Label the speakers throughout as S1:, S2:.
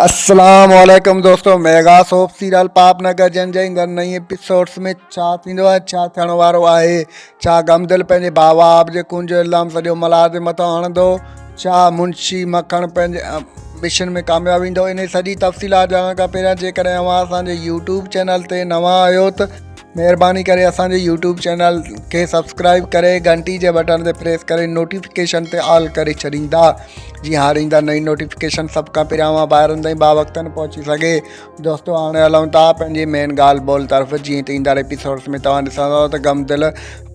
S1: السلام عليڪم دوستو ميگا سوپ سيريل پاپ نگر جن جي ايندڙ نئين ايپيسوڊس ۾ ڇا ٿيندو آهي ڇا ٿيڻ وارو آهي ڇا غمدل پنهنجي ڀاء وهاب جي خون جو الزام سڄو ملهار جي مٿان هڻندو ڇا منشي مکڻ پنهنجي مشن ۾ ڪامياب ويندو انهي سڄي تفصيلات ڄاڻڻ کان پهريان جيڪڏهن اوهان اسان جي يوٽيوب چينل تي نوان آهيو ته مهرباني ڪري اسان جي يوٽيوب چينل کي سبسڪرائب ڪري گهنٽي جي بٽڻ تي پريس ڪري نوٽيفڪيشن تي آل ڪري ڇڏيندا جيئن هر ايندڙ نئين نوٽيفڪيشن سڀ کان پهريان اوهان ڀائرن تائين باوقتن پهچي سگهي. دوستو هاڻي هلون ٿا پنهنجي مين ڳالهه ٻولهه طرف جيئن ته ايندڙ ايپيسوڊس ۾ توهان ڏسندو ته غم دل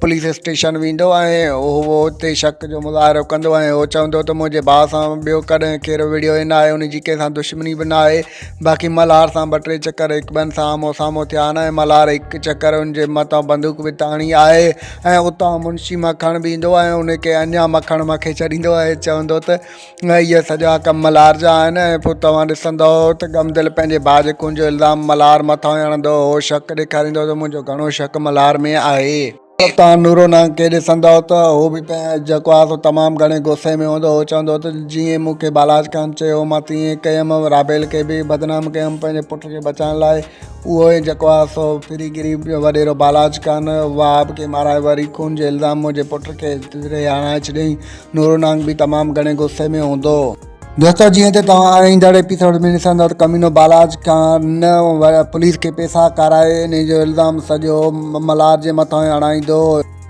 S1: پوليس اسٽيشن ويندو ۽ هو اتي شڪ جو مظاهرو ڪندو ۽ هو چوندو ته منهنجي ڀاء سان ٻيو ڪڏهن ڪير وڙهيو ئي ناهي ان جي ڪنهن سان دشمني به ناهي باقي ملهار سان ٻه ٽي چڪر هڪ ٻن سان آمهون سامهون ٿيا آهن ۽ ملهار هڪ چڪر ان جي مٿان بندوق به تاڻي آهي ۽ اتان منشي مکڻ به ايندو ۽ ان کي اڃا مکڻ مکي ڇڏيندو ۽ چوندو ته اهي سڄا ڪم ملهار جا آهن ۽ پوء توهان ڏسندؤ ته غمدل پنهنجي ڀاء جي خون جو الزام ملهار مٿان ئي هڻندو هو شڪ ڏيکاريندو ته منهنجو گهڻو شڪ ملهار ۾ آهي. توهان نورو نانگ کي ڏسندؤ ته هو به پنهنجو جيڪو آهي سو تمام گهڻي غصي ۾ هوندو هو چوندو ته جيئن مون کي بالاچ خان چيو مان تيئن ڪيم رابيل کي به بدنام ڪيم پنهنجي پٽ کي بچائڻ لاء اهو ئي جيڪو آهي سو ڦري گري وڏيرو بالاچ خان وهاب کي مارائي وري خون جو الزام منهنجي پٽ کي هڻائي ڇڏيائين نورو نانگ به تمام گهڻي غصي ۾ هوندو. دوستو جيئن ته توهان ايندڙ ايپيسوڊ ۾ ڏسندو ته ڪمينو بالاچ خان پوليس کي پيسا کارائي انهي جو الزام سڄو ملهار جي مٿان هڻائيندو.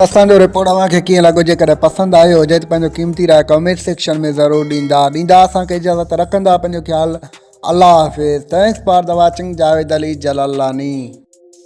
S1: اسان جو رپورٽ اوهان کي ڪيئن لڳو جيڪڏهن پسند آيو هجي ته پنهنجو قيمتي راء ڪمينٽ سيڪشن ۾ ضرور ڏيندا ڏيندا اسان کي اجازت رکندا پنهنجو خيال الله حافظ thanks for the watching Javed Ali Jalalani.